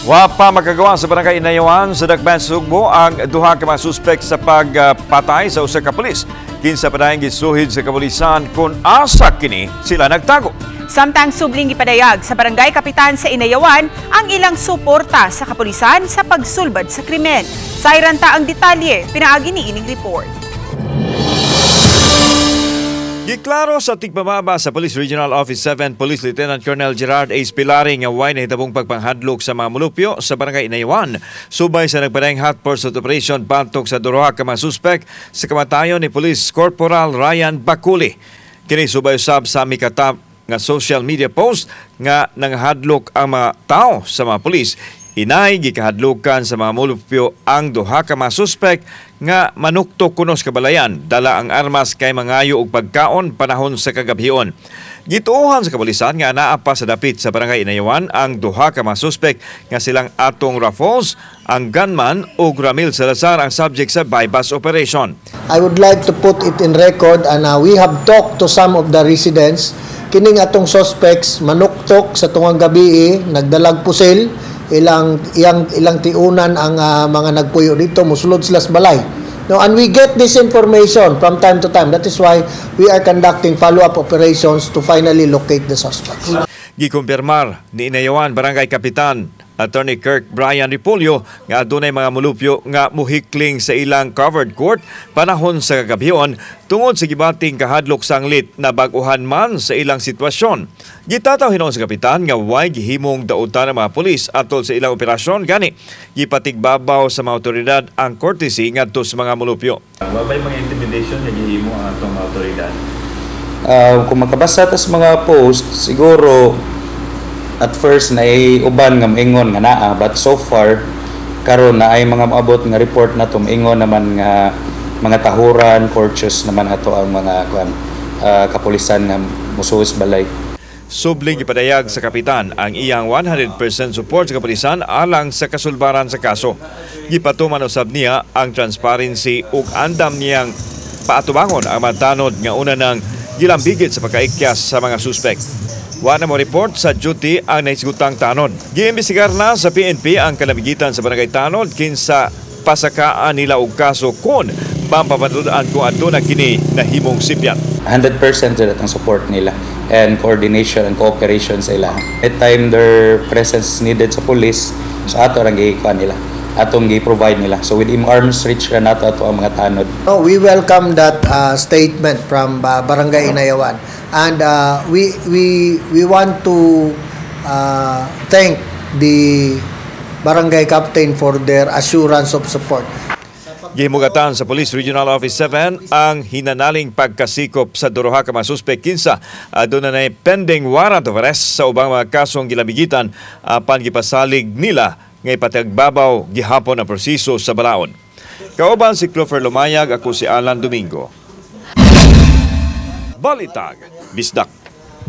Wa pa makagawa sa Barangay Inayawan sa Dakbayan Sugbo ang duha ka mga suspek sa pagpatay sa usa ka pulis. Kinsa padayon gisuhid sa kapulisan kung asa kini sila nagtago. Samtang subling gipadayag sa barangay kapitan sa Inayawan ang ilang suporta sa kapulisan sa pagsulbad sa krimen. Sayran ta ang detalye, pinaagi ni ining report. Giklaro sa tigpamaba sa Police Regional Office 7, Police Lieutenant Colonel Gerard A. Pilari nga way nahitabong pagpanghadlok sa mga mulupyo sa Barangay Inayawan. Subay sa nagpadayong hot pursuit operation batok sa duha ka mga suspek sa kamatayon ni Police Corporal Ryan Baculi. Kini subay usab sa mikatap nga social media post nga nanghadlok ang mga tao sa mga pulis. Inay gikahadlokan sa mga mulupyo ang duha ka mga suspek nga manuktok kuno sa kabalayan dala ang armas kay mangayo og pagkaon panahon sa kagabhion. Gituohan sa kapulisan nga naa pa sa dapit sa Barangay Inayawan ang duha ka mga suspek nga silang Atong Raffles, ang gunman, ug Ramil Salazar, ang subject sa buy-bust operation. I would like to put it in record and we have talked to some of the residents. Kining atong suspects manuktok sa tungang gabi, nagdalag pusil, ilang iyang ilang tiunan ang mga nagpuyo dito, musulod sila sa balay. No, and we get this information from time to time. That is why we are conducting follow-up operations to finally locate the suspects. Gikumpirmar ni Inayawan Barangay Kapitan Attorney Kirk Brian Ripolyo nga adunay mga mulupyo nga muhikling sa ilang covered court panahon sa kagabhion tungod sa gibating kahadlok sanglit na bag-uhan man sa ilang sitwasyon. Gitataw hinuon sa kapitan nga way gihimong dautan ang mga pulis atol sa ilang operasyon, gani gipatigbabaw sa mga otoridad ang courtesy ngadto sa mga mulupyo. Wa ba'y mga intimidation nga gihimo ang atong mga otoridad? Kung makabasa tas mga post, siguro at first na uban nga maingon nga naa, but so far karon na ay mga maabot nga report na to, maingon naman nga mga tahuran, courteous naman ato ang mga kuan, kapulisan nga musuos balay. Subling gipadayag sa kapitan ang iyang 100% support sa kapulisan alang sa kasulbaran sa kaso. Gipatuman usab niya ang transparency ug andam niyang paatubangon ang mga tanod nga una nang gilambigit sa pagkaikyas sa mga suspek. Wa na mo report sa duty ang nahisgutang tanod. Giimbestigar na sa PNP ang kalamigitan sa Barangay Tanod kinsa pasakaan nila og kaso kon mapapatud-an kung aduna kini nahimong sipyat. 100% sila ang support nila and coordination and cooperation sa ila. At time their presence is needed sa police, so ato ang gikuan nila, atong gi-provide nila. So within arms reach ra nato ato ang mga tanod. No, we welcome that statement from Barangay Inayawan and we want to thank the barangay captain for their assurance of support. Gihimugatan sa Police Regional Office 7 ang hinanaling pagkasikop sa duha ka mga suspek kinsa aduna na pending warrant of arrest sa ubang mga kasong gilamigitan apan gipasalig nila nga ipatagbabaw gihapon ang proseso sa balaod. Kauban si Clover Lumayag, ako si Alan Domingo. Balitag, Bisdak.